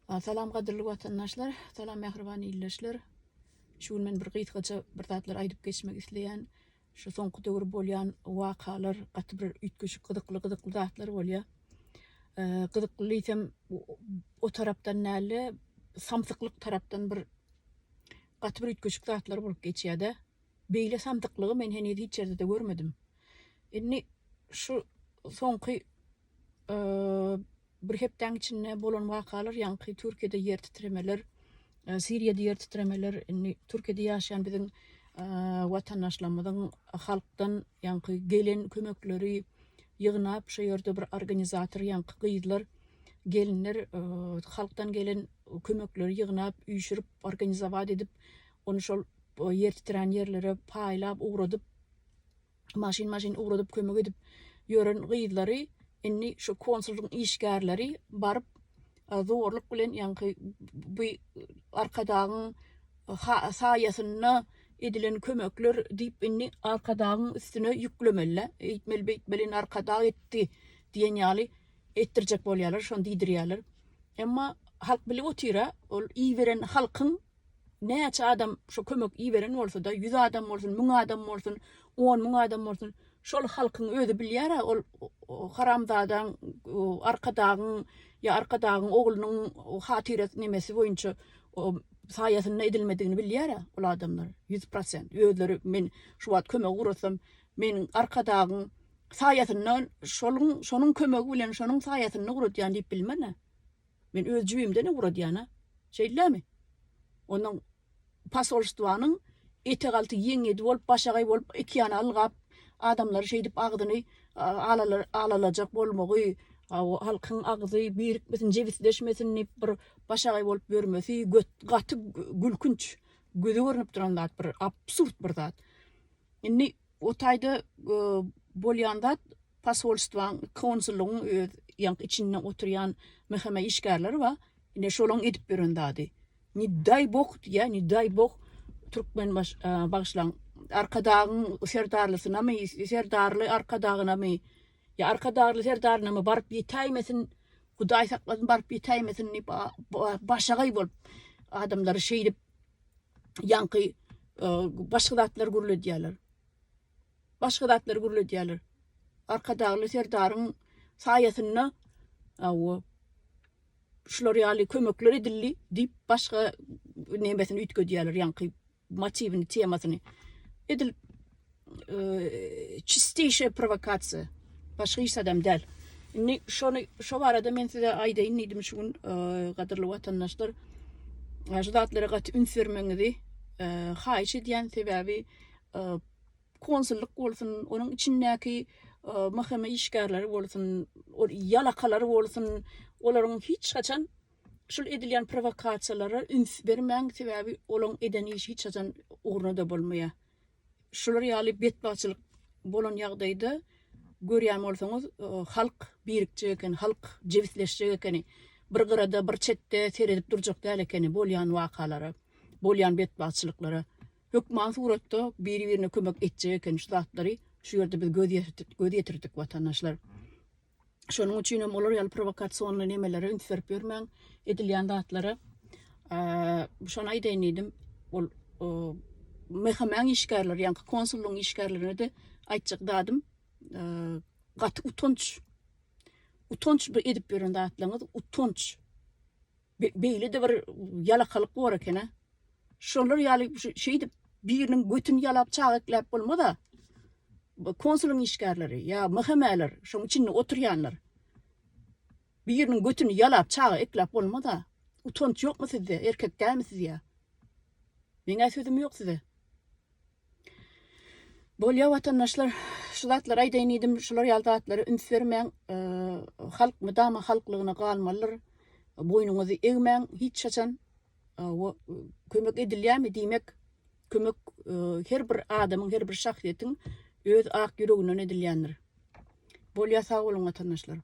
Salam gadyrly watandaşlar, salam mähriban ildeşler. Şu gün men bir gysgaça bir zatlar aýdyp geçmek isleýän. Şu soňky döwür bolýan wakalar gaty bir üýtgeşik gyzykly gyzykly zatlar bolýar. Gyzykly diýsem o tarapdan dälde samsyklyk tarapdan bir gaty bir üýtgeşik zatlar bolup geçýär-de. Beýle samsyklygy men heniz hiç ýerde-de görmedim. Indi şu soňky bir hepdäň içinde bolan wakalar, ýaňky Türkiýede ýer titremeler, Siriýada ýer titremeler, indi Türkiýede ýaşaýan biziň watandaşlarymyzyň halkdan ýaňky gelen kömekleri ýygnap, şo ýerde bir organizator ýaňky gyzlar, gelinler halkdan gelen kömekleri ýygnap, üýşürip, organizowat edip, ony şol ýer titrän ýerlere paýlap ugradyp, maşyn-maşyn ugradyp kömek edip ýören gyzlary indi şu konsullygyň işgärleri baryp zorluk bilen ýaňky bu Arkadagyň saýasynda edilen kömekler diýip indi Arkadagyň üstüne ýüklemeli. Eýtmeli beýtmeli indi Arkadag etdi diýen ýaly etdirjek bolýarlar, şony diýdirýärler. Emma halk bilip otyr-a, ol iberen halkyň Näçe adam şo kömek iberen bolsa-da, ýüz adam bolsun, müň adam bolsun, 10 müň adam bolsun, şol halkyň özi bilýär-ä ol haramzadaň, Arkadagyň ýa Arkadagyň oglunyň hatyrasy nemesi boýunça saýasynda edilmedigini bilýär-ä ol adamlar. 100% özleri men şu wagt kömek ugratsam, meniň Arkadagyň saýasynda şoluň şonuň kömegi bilen şonuň saýasynda ugradýan diýip bilmen-ä. Men öz jübimden ugradýan-a. Şeýdilemi? Ondan posolstwanyň etek alty ýeňňedi bolup, başagaý bolup, iki ýana ylgap, adamlary şeýdip agzyny alalajak bolmagy, halkyň agzy birikmesin, jebisleşmesin diýip bir başagaý bolup ýörmesi gaty gülkünç, göze görnüp duran zat, bir absurd bir zat. Indi o taýda bolýan zat Posolstwaň, konsullygyň öz ýaňky içinde oturýan MHM işgärleri bar. Ine şolaň edip ýören zady. Ne daý bog diýýär, ne daý bog Türkmenbaş bagyşlaň Arkadagyň Serdarlysynamy, Serdarly Arkadagynamy ýa Arkadagly Serdarynamy baryp ýetäýmesin, Hudaý saklasyn baryp ýetäýmesin diýip başagaý bolup adamlary şeýdip ýaňky başga zatlar gürledýärler. Başga zatlary gürledýärler. Arkadagly Serdaryň saýasynda hawa şular ýaly kömekler edildi diýip başga nemesini üýtgedýärler, ýaňky motiwini, temasyny. Edil çisteyşe prowokasiýa. Başga hiç zadam däl. Indi şony şo barada men size aýdaýyn diýdim şu gün gadyrly watandaşlar. Şu zatlara gaty üns bermegiňizi haýyş edýän sebäbi konsullyk bolsun, onuň içindäki MHM işgärleri bolsun, ol ýalakalary bolsun, olaryň hiç haçan şul edilýän prowokasiýalara üns bermäň, sebäbi olaryň eden işi hiç haçan ugruna-da bolmaýar. Şular ýaly betbagtçylyk bolan ýagdaýda görýän bolsaňyz, halk birikjek eken, halk jebisleşjek ekeni, bir gyrada, bir çetde seredip durjak däl ekeni bolýan wakalara, bolýan betbagtçylyklara. Hökman suratda biri-birine kömek etjek eken şu zatlary şu ýerde biz göz göz ýetirdik watandaşlar. Şonuň üçin hem olar ýaly prowokasionly nemelere üns berip ýörmäň edilýän zatlara. Şony aýdaýyn diýdim. Ol MHM-iň işgärleri, ýaňky konsullygyň işgärlerine-de aýtjak zadym gaty utanç. Utanç bir edip ýören zatlaryňyz utanç. Beýle-de bir ýalakalyk bor eken-a. Şolar ýaly şeýdip biriniň götüni ýalap çaga ekläp bolmaz-a. Konsulyň işgärleri ýa MHM-ler, şoň içinde oturýanlar. Biriniň götüni ýalap çaga ekläp bolmaz-a. Utanç ýokmy sizde, erkek dälmi siz ýa? Meň-ä sözüm ýok size. Bolýa watandaşlar, şu zatlary aýdaýyn diýdim, şular ýaly zatlara üns bermäň. Halk mydama halklygyna galmalydyr. Boýnuňyzy egmäň hiç haçan. Kömek edilýärmi diýmek, kömek her bir adamyň, her bir şahsyýetiň öz ak ýüreginden edilýändir. Bolýa sag boluň watandaşlar.